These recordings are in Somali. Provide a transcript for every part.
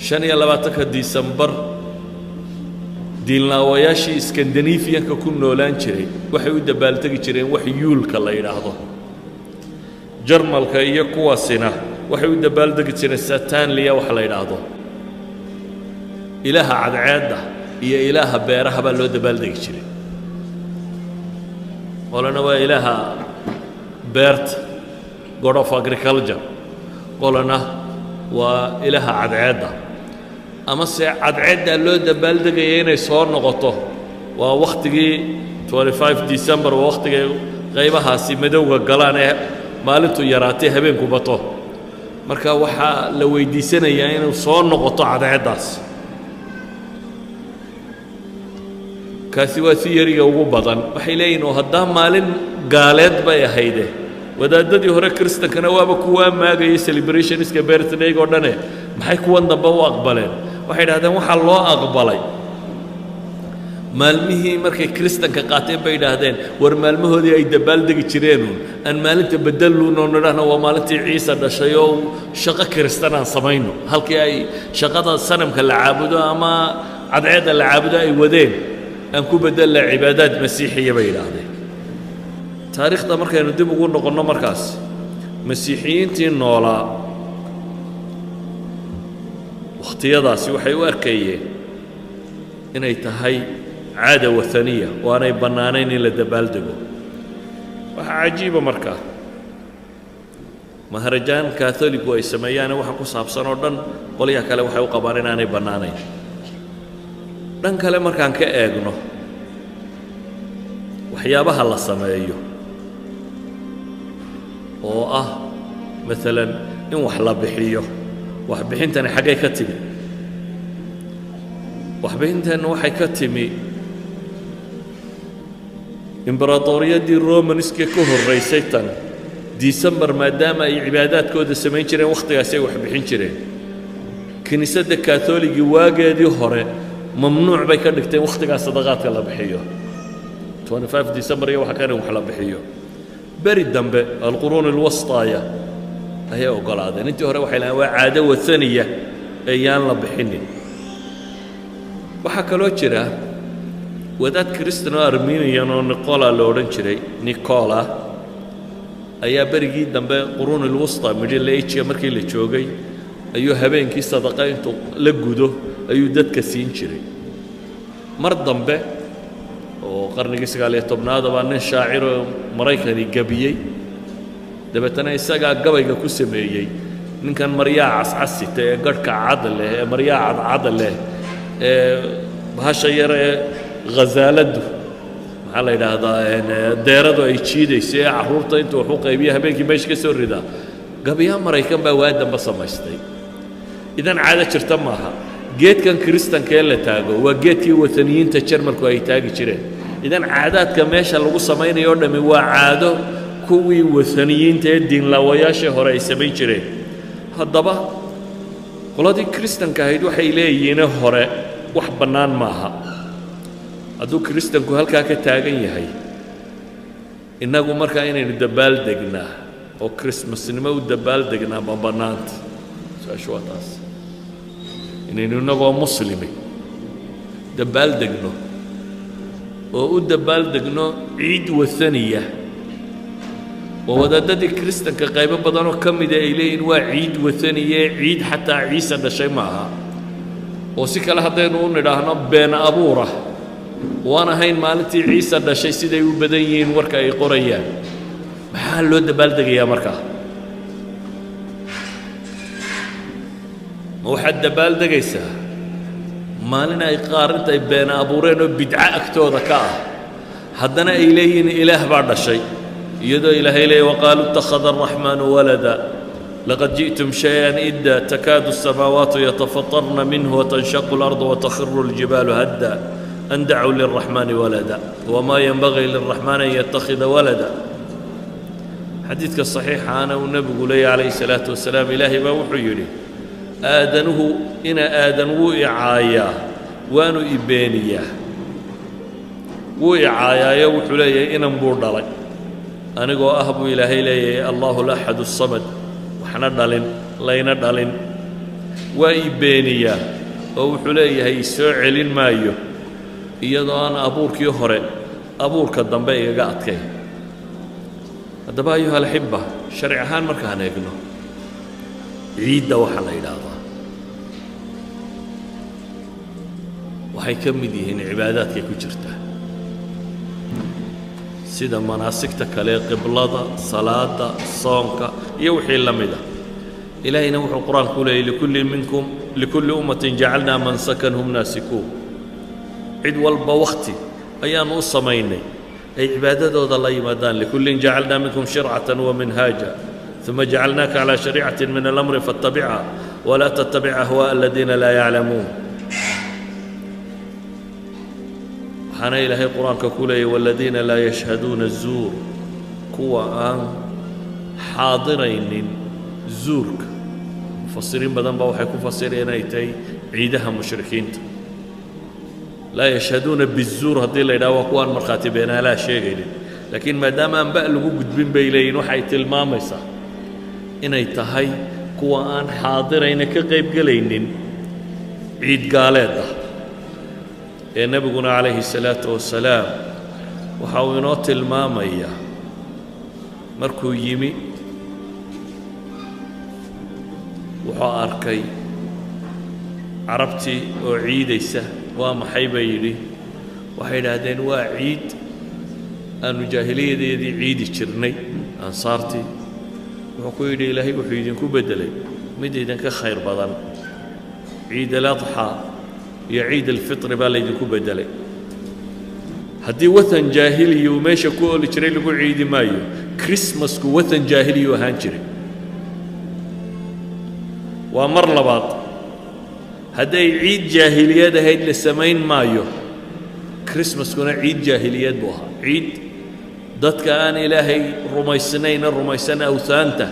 25-ka Disembar diinlaawayaashii Iskandinafiyanka ku noolaan jiray waxay u dabaaldegi jireen wax Yule-ka la yidhaahdo. Jarmalka iyo kuwaasina waxay u dabaaldegi jireen Saturnalia wax la yidhaahdo. Ilaaha cadceedda iyo ilaaha beeraha baa loo dabaaldegi jiray. Qolana waa ilaaha beerta, god of agriculture, qolana waa ilaaha cadceedda, ama se cadceeddaa loo dabaaldegaya inay soo noqoto. Waa wakhtigii 25 December, waa wakhtigay qaybahaasi madowga galaan ee maalintu yaraatay, habeenku bato. Marka waxaa la weydiisanayaa inuu soo noqoto cadceeddaas. Kaasi waa si yariga ugu badan. Waxay leeyihin oo haddaa maalin gaaleed bay ahayde, wadaadadii hore Kristankana waaba kuwaa maagayay celebrationska birthday-ga oo dhane, maxay kuwan dambe u aqbaleen? Waxay idhahdeen waxaa loo aqbalay maalmihii markay Kristanka qaateen bay idhaahdeen, war maalmahoodii ay dabaaldegi jireenuun aan maalinta bedelluun oo nidhahno waa maalintii Ciise dhashay oo shaqo Kristan aan samayno, halkii ay shaqada sanamka la caabudo ama cadceedda la caabudo ay wadeen, aan ku bedella cibaadaad masiixiya, bay yidhaahdeen. Taariikhda markaynu dib ugu noqonno, markaas masiixiyiintii noolaa wakhtiyadaasi waxay u arkayeen inay tahay caada wathaniya oo aanay bannaanayn in la dabaaldego. Waxaa cajiiba markaa maharajaan katholigu ay sameeyaane waxa ku saabsan oo dhan, qolyaha kale waxay u qabaan inaanay bannaanayn. Dhan kale markaan ka eegno, waxyaabaha la sameeyo oo ah maalan in wax la bixiyo, waxbixintani xaggay ka timi? Waxbixintan waxay ka timi imberatoriyadii Romanska ka horraysay tan. December maadaama ay cibaadaadkooda samayn jireen, wakhtigaasi ay wax bixin jireen. Kiniisadda Katholigii waageedii hore mamnuuc bay ka dhigteen wakhtigaa sadaqaadka la bixiyo, 25 December iyo waxa kan in wax la bixiyo. Beri dambe, alquruun alwastaaya, ayay oggolaadeen. Intii hore waxay lahayn waa caado wathaniya ee yaan la bixinin. Waxaa kaloo jira wadaad Kristan oo Armenian oo Nicola la odhan jiray. Nicola ayaa berigii dambe, quruun ilwusta, Middle Age markii la joogay, ayuu habeenkii sadaqa intuu la gudo ayuu dadka siin jiray. Mar dambe oo qarnigii 19aad baa nin shaaciroo Maraykani gebiyey, dabeetana isagaa gabayga ku sameeyey ninkan maryaa cascasita ee garhka cad leh ee maryaa cadcad leh ee bahasha yar ee khasaaladdu, maxaa la yidhaahdaa, deeradu ay jiidayso ee carruurta intuu wax u qaybiya habeenkii meesha ka soo ridaa. Gabayaa Maraykan baa waa dambe samaystay. Idan caado jirta maaha. Geedkan Kiristanka ee la taago waa geedkii wataniyiinta Jarmalku ay taagi jireen. Idan caadaadka meesha lagu samaynayo o dhammi waa caado kuwii wataniyiinta ee diinlaawayaashii hore ay samayn jireen. Haddaba qoladii Kiristanka ahayd waxay leeyihiine hore wax bannaan maaha. Hadduu Kiristanku halkaa ka taagan yahay, innagu markaa inaynu dabaaldegnaa oo Christmasnimo u dabaaldegnaa ma bannaanta? Su-aashu waa taas. Inaynu innagoo muslimi dabaaldegno oo u dabaaldegno ciid wathaniya oo wadaadadii Kiristanka qaybo badanoo ka mida ay leeyihin waa ciid wathaniye, ciid xataa Ciise dhashay ma aha, oo si kale haddaynu u nidhaahno been abuurah, waan ahayn maalintii Ciise dhashay siday u badan yihiin warka ay qorayaan, maxaa loo dabaaldegayaa markaa? Ma waxaad dabaaldegaysaa maalin ay qaar intay been abuureen oo bidco agtooda ka ah haddana ay leeyihiin Ilaah baa dhashay, iyadoo Ilaahay leeyay waqaaluu ittakhada araxmaanu walada laqad ji'tum shay-an idda takaadu الsamaawaatu yatafatarna minhu watanshaqu اlardu watakhiru اljibaalu hadda an dacuu lilraxmaani walada wamaa yenbagii lilraxmaani an yattakhida walada? Xadiidka saxiixaana uu nebigu leeyay calayhi salaatu wasalaam, Ilaahay baa wuxuu yidhi, aadanuhu ina aadan wuu i caayaa waanu i beeniyaa. Wuu i caayaayo wuxuu leeyahay inan buu dhalay, anigoo ah buu Ilaahay leeyahay Allahu alaxad asamad, waxna dhalin layna dhalin. Waa i beeniyaa oo wuxuu leeyahay soo celin maayo iyadoo aan abuurkii hore abuurka dambe igaga adkay. Haddaba ayuha alaxiba, sharci ahaan markaan eegno ciidda waxaa la yidhaahdaa waxay ka mid yihiin cibaadaadkay ku jirtaa, sida manaasigta kale, qiblada, salaada, soonka iyo wixii la mid ah. Ilaahayna wuxuu qur-aanku leeyay likulli minkum likulli ummatin jacalnaa mansakan hum naasikuun. Cid walba wakhti ayaannu u samaynay ay cibaadadooda la yimaadaan. Likullin jacalnaa minkum shircatan wa minhaaja uma jacalnaaka calaa shariicatin min alamri faattabicha walaa tattabic ahwaa'a aladiina laa yaclamuun. Waxaana ilaahay qur-aanka ku leeyay waladiina laa yashhaduuna zuur, kuwa aan xaadiraynin zuurka. Mufasiriin badan baa waxay ku fasireen inay tahay ciidaha mushrikiinta. Laa yashhaduuna bizuur haddii la yidhaha waa kuwaan markhaati beenaalaha sheegaynin, laakiin maadaama aan ba' lagu gudbin bay leeyihin waxay tilmaamaysaa inay tahay kuwa aan xaadirayna ka qaybgelaynin ciid gaaleed ah. Ee nebiguna calayhi salaatu wasalaam waxa uu inoo tilmaamayaa markuu yimi wuxuu arkay carabtii oo ciidaysa. Waa maxay bay yidhi? Waxay idhaahdeen waa ciid aanu jaahiliyadeedii ciidi jirnay ansaartii. Wuxuu ku yidhi ilaahay wuxuu idinku beddelay mid idinka khayr badan, ciid aladxaa iyo ciid alfitri baa laydinku beddelay. Haddii wathan jaahiliya uu meesha ku oli jiray lagu ciidi maayo. Christmasku wathan jaahiliyuu ahaan jiray. Waa mar labaad, hadday ciid jaahiliyad ahayd la samayn maayo. Christmaskuna ciid jaahiliyeed buu ahaa, ciid dadka aan ilaahay rumaysnayna rumaysan awhaanta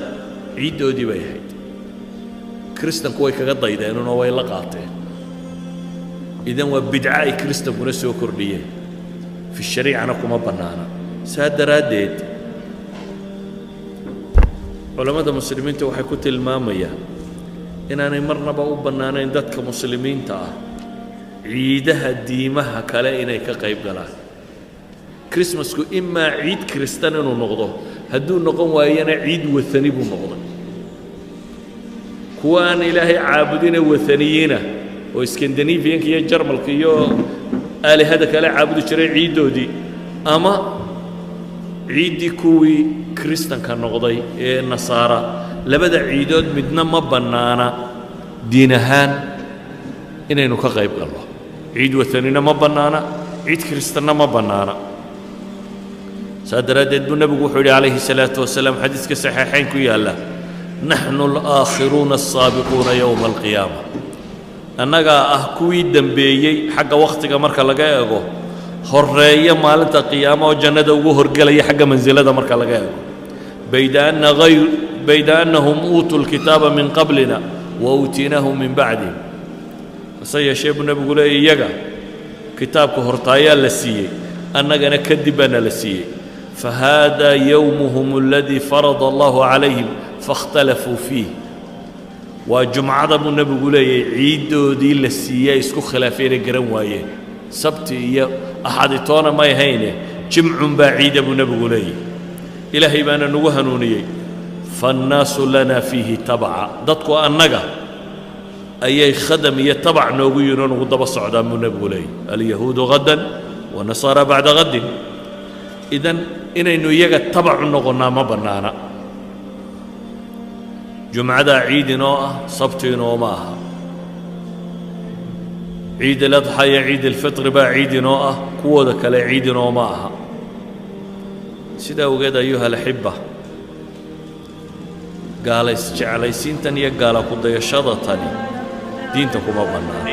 ciiddoodii bay ahayd. Kristanku way kaga daydeenunoo way la qaateen. Idan waa bidco ay kristankuna soo kordhiyeen, fi shariicana kuma bannaana. Saa daraaddeed culammada muslimiinta waxay ku tilmaamayaan inaanay marnaba u bannaanayn dadka muslimiinta ah ciidaha diimaha kale inay ka qayb galaan. Christmasku imaa ciid kristan inuu noqdo, hadduu noqon waayana ciid wathani buu noqday. Kuwa aan ilaahay caabudine wathaniyiina oo Skandinafiyanka iyo Jarmalka iyo aalihada kale caabudi jiray ciiddoodii, ama ciiddii kuwii kristanka noqday ee nasaara, labada ciidood midna ma bannaana diin ahaan inaynu ka qayb galno. Ciid watanina ma bannaana, ciid kiristanna ma bannaana. Saa daraaddeed buu nebigu wuxuu yidhi calayhi salaatu wasalaam xadiiska saxiixayn ku yaalla, naxnu alaakhiruuna asaabiquuna yowma alqiyaama. Annagaa ah kuwii dembeeyey xagga wakhtiga marka laga eego, horreeya maalinta qiyaama oo jannada ugu horgelaya xagga mansilada marka laga eego. Bayda annahum uutuu lkitaaba min qablina wa uutiinaahum min bacdihim. Hase yeeshee buu nebigu leeyay iyaga kitaabka hortaayaa la siiyey, annagana kadib baana la siiyey. Fahaada yowmuhum aladii farada allahu calayhim faاkhtalafuu fiih. Waa jumcada buu nebigu leeyay ciiddoodii la siiyey ay isku khilaafeenay garan waayeen, sabti iyo axadi toona may hayne, jimcun baa ciida buu nebigu leeyay. Ilaahay baana nagu hanuuniyey. Faannaasu lana fiihi tabca, dadku annaga ayay khadam iyo tabac noogu yihin oo nagu daba socdaan buu nebigu leeyay. Alyahuudu hadan wanasaara bacda haddin. Idan inaynu iyaga tabacu noqonnaa ma bannaana. Jumcadaa ciid inoo ah, sabti inooma aha. Ciid aladxa iyo ciid alfitri baa ciid inoo ah, kuwooda kale ciid inooma aha. Sidaa ogeed ayuha alaxiba, gaala isjeclaysiintan iyo gaala ku dayashada tani diinta kuma bannaana.